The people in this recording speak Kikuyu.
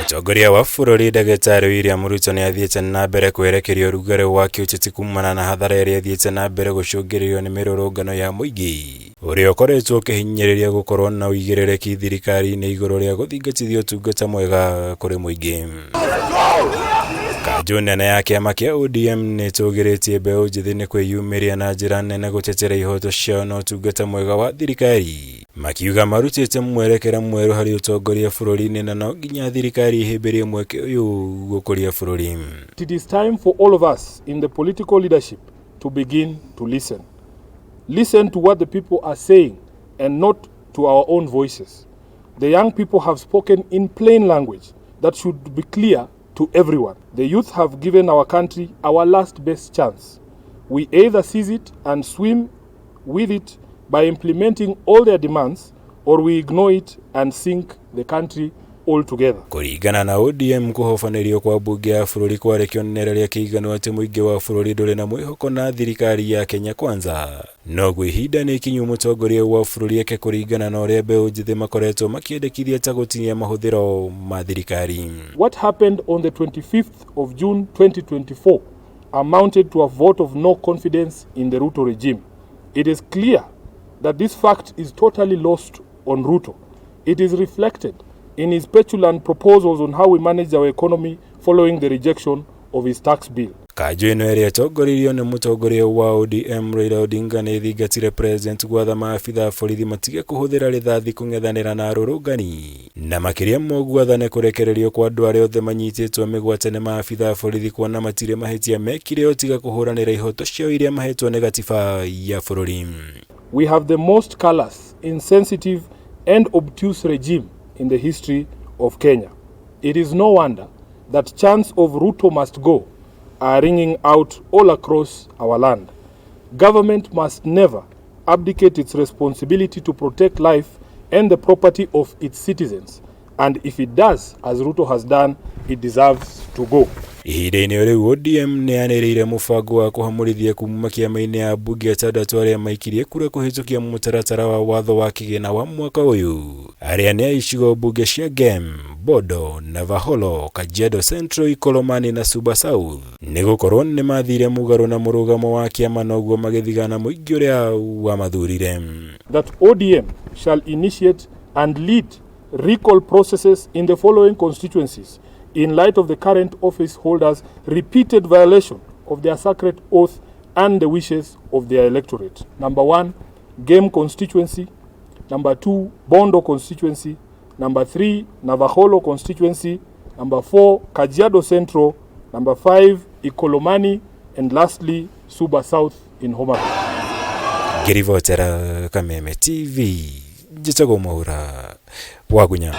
Mũtongoria wa bũrũri Ndagĩtarĩ William Ruto nĩ athiĩte na mbere kwerekeria ũrugarĩ wa kĩũteti kumana na hathara ĩrĩa ĩthiĩte na mbere gũcũngĩrĩrio nĩ mĩrũrũngano ya mũingĩ ũrĩa ũkoretwo ũkĩhinyĩrĩria gũkorwo na ũigĩrĩrĩki thirikari-inĩ igũrũ rĩa gũthingatithia ũtungata mwega kũrĩ mũingĩ. Kanjũ nene ya kĩama kĩa ODM nĩ ĩtũgĩrĩtie mbeũ njĩthĩ nĩ kwĩyumĩria na njĩra nene gũtetera ihoto ciao na ũtungata mwega wa thirikari, makiuga marutĩte mwerekera mwerũ harĩ ũtongoria bũrũri-inĩ na no nginya thirikari ĩhĩmbĩrie mweke ũyũ gũkũria bũrũri. It is time for all of us in the political leadership to begin to listen. Listen to what the people are saying and not to our own voices. The young people have spoken in plain language that should be clear to everyone. The youth have given our country our last best chance. We either seize it and swim with it by implementing all their demands, or we ignore it and sink the country altogether. Kũringana na ODM, kũhobanĩrio kwa mbunge ya bũrũri kwarĩ kĩonereria kĩiganu atĩ mũingĩ wa bũrũri ndũrĩ na mwĩhoko na thirikari ya Kenya Kwanza. Noguo ihinda nĩ ikinyu mũtongoria wa bũrũri eke kũringana na ũrĩa mbeũ njĩthĩ makoretwo makĩendekithia ta gũtinia mahũthĩro ma thirikari. What happened on the 25th of June 2024 amounted to a vote of no confidence in the Ruto regime. It is clear that this fact is totally lost on Ruto. It is reflected in his petulant proposals on how we manage our economy following the rejection of his tax bill. Kanjũ ĩno ĩrĩa ĩtongoririo nĩ mũtongoria wa ODM Raila Odinga nĩ ĩthingatire president gwatha maabitha a borithi matige kũhũthĩra rithathi kũng'ethanĩra na arũrũngani, na makĩria ma ũguo athane kũrekererio kwa andũ arĩa othe manyitĩtwo mĩgwate nĩ maabitha a borithi kuona matirĩ mahĩtia mekire o tiga kũhũranĩra ihoto ciao iria mahetwo nĩ gatiba ya bũrũri. We have the most callous, insensitive and obtuse regime in the history of Kenya. It is no wonder that chants of "Ruto must go" are ringing out all across our land. Government must never abdicate its responsibility to protect life and the property of its citizens. And if it does, as Ruto has done, it deserves to go. Ihinda-inĩ rĩu, ODM nĩ yanĩrĩire mũbango wa kũhamũrithia kuma kĩama-inĩ ya mbunge atandatũ arĩa maikirie kura kũhĩtũkia mũtaratara wa watho wa kĩgĩna wa mwaka ũyũ, arĩa nĩ a icigo mbunge cia Gem, Bondo, Navakholo, Kajiado Central, Ikolomani na Suba South, nĩ gũkorwo nĩ mathire mũgarũ na mũrũgamo wa kĩama noguo magĩthigana mũingĩ ũrĩa wamathurire. That ODM shall initiate and lead recall processes in the following constituencies in light of the current office holders' repeated violation of their sacred oath and the wishes of their electorate. Number one, Gem constituency. Number two, Bondo constituency. Number three, Navakholo constituency. Number four, Kajiado Central. Number five, Ikolomani. And lastly, Suba South in Homa Bay. Ngĩribotera Kameme TV, njĩtagwo Mwaura Wagunya.